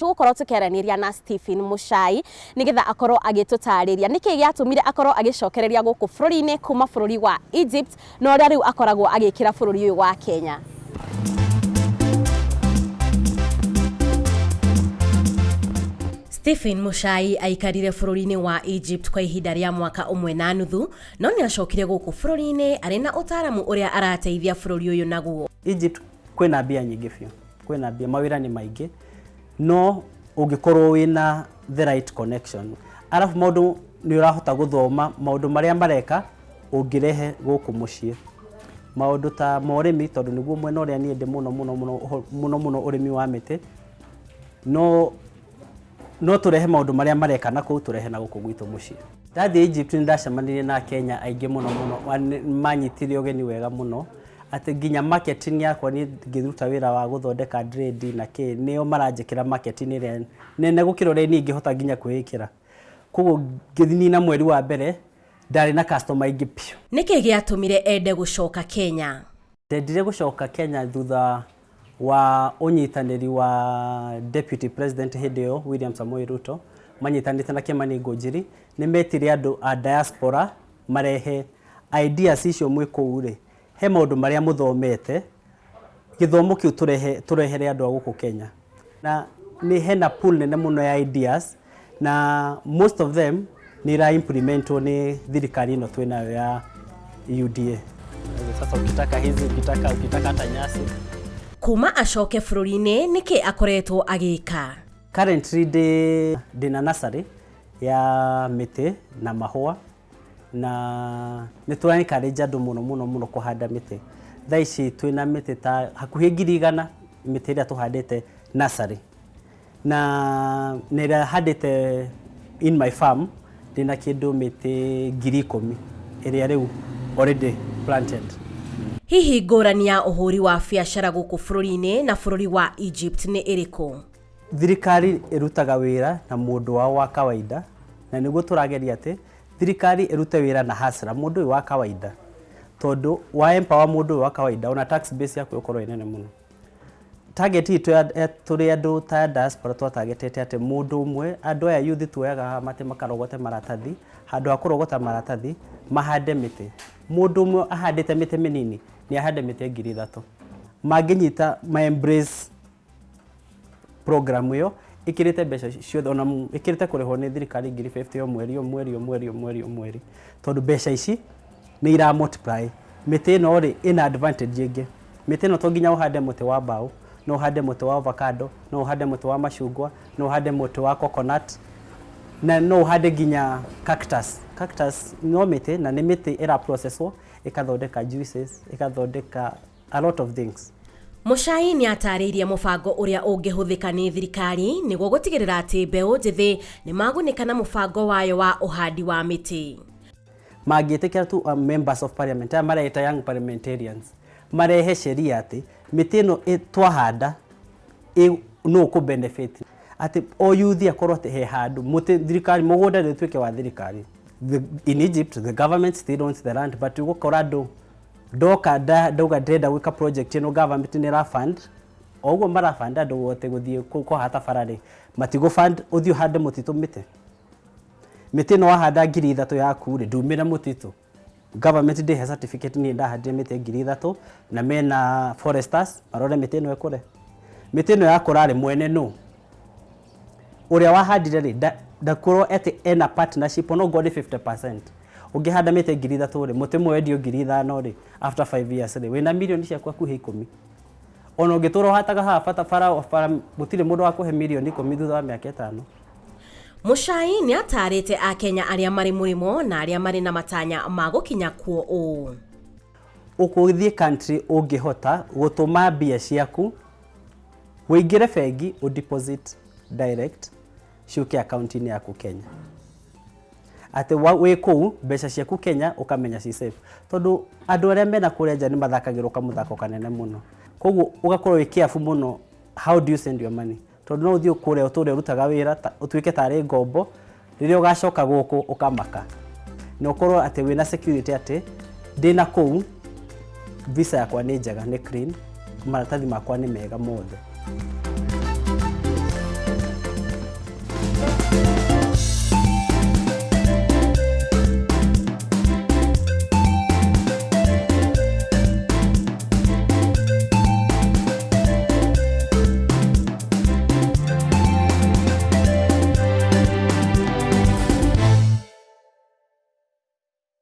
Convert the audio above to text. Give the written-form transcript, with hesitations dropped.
Tũgũkorwo tũkĩaranĩria na Stephen Muchai nĩgetha akorwo agĩtũtarĩria nĩkĩ gĩatũmire akorwo agĩcokereria gũkũ bũrũri-inĩ kuma bũrũri wa Egypt na ũrĩa rĩu akoragwo agĩkĩra bũrũri ũyũ wa Kenya. Stephen Muchai aikarire bũrũri-inĩ wa Egypt kwa ihinda rĩa mwaka ũmwe na nuthu, no nĩ acokire gũkũ bũrũri-inĩ arĩ na ũtaaramu ũrĩa arateithia bũrũri ũyũ naguo. Egypt kwĩna mbia nyingĩ biũ, kwĩna mbia, mawĩra nĩ maingĩ, no ũngĩkorwo wĩna the right connection, arabu maũndũ nĩ ũrahota gũthoma maũndũ marĩa mareka ũngĩrehe gũkũ mũciĩ. Maũndũ ta ma ũrĩmi, tondũ nĩguo mwena ũrĩa niĩ ndĩ mũno mũno mũno mũno mũno ũrĩmi wa mĩtĩ, no no tũrehe maũndũ marĩa mareka na kũu tũrehe na gũkũ gwitũ mũciĩ. Ndathiĩ Egypt nĩ ndacemanirie na Akenya aingĩ mũno mũno, manyitire ũgeni wega mũno, atĩ nginya marketing yakwa niĩ ngĩruta wĩra wa gũthondeka dread na kĩ, nĩo maranjĩkĩra marketing ĩrĩa nene gũkĩra ũrĩa niĩ ingĩhota nginya kwĩĩkĩra. Koguo ngĩnina mweri wa mbere, ndarĩ na customer aingĩ biũ. Nĩkĩ gĩatũmire ende gũcoka Kenya? Ndendire gũcoka Kenya thutha wa ũnyitanĩri wa Deputy President hĩndĩ ĩyo William Samoei Ruto manyitanĩte na Kimani Ngunjiri, nĩ metire andũ a diaspora marehe ideas icio mwĩ kũu rĩ, he maũndũ marĩa mũthomete, gĩthomo kĩu tũrehe tũrehere andũ a gũkũ Kenya. Na nĩ hena pool nene mũno ya ideas na most of them nĩ ira implementwo nĩ thirikari ĩno twĩnayo ya UDA. Sasa ukitaka hizi, ukitaka ukitaka hata nyasi. Kuma acoke bũrũri-inĩ nĩkĩ akoretwo agĩka? Currently ndĩ ndĩna nursery ya mĩtĩ na mahũa na nĩ tũra encourage andũ mũno mũno mũno kũhanda mĩtĩ. Thaa ici twĩna mĩtĩ ta hakuhĩ 100,000 mĩtĩ ĩrĩa tũhandĩte nursery. Na na ĩrĩa handĩte in my farm ndĩna kĩndũ mĩtĩ 10,000 ĩrĩa rĩu already planted. Hihi ngũrani ya ũhũri wa biacara gũkũ bũrũri-inĩ na bũrũri wa Egypt nĩ ĩrĩkũ? Thirikari ĩrutaga wĩra na mũndũ wao wa kawaida na nĩguo tũrageria atĩ thirikari ĩrute wĩra na hustler, mũndũ ũyũ wa kawaida, tondũ wa empower mũndũ ũyũ wa kawaida ona tax base yaku ĩgũkorwo ĩ nene mũno. Target itũ tũrĩ andũ ta diaspora twatagetete atĩ mũndũ ũmwe, andũ aya youth tuoyaga haha matĩ makarogote maratathi, handũ ha kũrogota maratathi mahande mĩtĩ. Mũndũ ũmwe ahandĩte mĩtĩ mĩnini nĩ ahande mĩtĩ 3,000. Mangĩnyita ma embrace program ĩyo ĩkĩrĩte mbeca ciothe ona ĩkĩrĩte kũrĩhwo nĩ thirikari 50,000 o mweri o mweri o mweri o mweri o mweri, tondũ mbeca ici nĩ ira multiply. Mĩtĩ ĩno rĩ ĩna advantage ĩngĩ, mĩtĩ ĩno to nginya ũhande mũtĩ wa mbaũ, no ũhande mũtĩ wa avocado, no ũhande mũtĩ wa macungwa, no ũhande mũtĩ wa coconut na no ũhande nginya cactus. Cactus no mĩtĩ na nĩ mĩtĩ ĩra processwo ĩkathondeka juices, ĩgathondeka a lot of things. Muchai nĩ atarĩirie mũbango ũrĩa ũngĩhũthĩka nĩ thirikari nĩguo gũtigĩrĩra atĩ mbeũ njĩthĩ nĩ magunĩka na mũbango wayo wa ũhandi wa mĩtĩ. Mangĩtĩkĩra tu members of parliament aya mareita young parliamentarians marehe sheria atĩ mĩtĩ ĩno twahanda no ũkũ benefit atĩ o youth akorwo atĩ he handũ mũtĩ thirikari mũgũnda nĩ ũtuĩke wa thirikari. In Egypt the government still owns the land, but ũgũkora andũ ndoka ndauga ndĩrenda gwĩka project ĩno, government nĩ ĩra fund o ũguo mara fund andũ wote gũthiĩ kũhata bara rĩ, matigũ fund ũthiĩ ũhande mũtitũ mĩtĩ. Mĩtĩ ĩno wahanda 3,000 yaku rĩ, ndumĩre mũtitũ. Government ndĩhe certificate niĩ ndahandire mĩtĩ 3,000 na mena foresters marore mĩtĩ ĩno ĩkũre. Mĩtĩ ĩno yakũra rĩ, mwene nũ? Ũrĩa wahandire rĩ, ndakorwo atĩ ena partnership ona okorwo nĩ 50%. Ũngĩhanda mĩtĩ 3,000 rĩ, mũtĩ ũmwe wendio 5,000 rĩ, after 5 years rĩ, wĩna mirioni ciaku hakuhĩ 10. Ona ũngĩtũra ũhataga haha bata bara bara gũtirĩ mũndũ wa kũhe mirioni 10 thutha wa mĩaka 5. Muchai nĩ atarĩte Akenya arĩa marĩ mũrĩmo na arĩa marĩ na matanya ma gũkinya kuo ũũ. Ũgũthiĩ country ũngĩhota gũtũma mbia ciaku ũingĩre bengi ũ deposit direct ciũke akaunti-inĩ yaku Kenya. Atĩ wĩ kũu mbeca ciaku Kenya ũkamenya ci safe. Tondũ andũ arĩa mena kũrĩa nja nĩ mathakagĩrwo kamũthako kanene mũno. Koguo ũgakorwo wĩ careful mũno how do you send your money. Tondũ no ũthiĩ kũrĩa ũtũre ũrutaga wĩra ũtuĩke tarĩ ngombo, rĩrĩa ũgacoka gũkũ ũkamaka. Na ũkorwo atĩ wĩna security atĩ ndĩna kũu visa yakwa nĩ njega, nĩ clean, maratathi makwa nĩ mega mothe.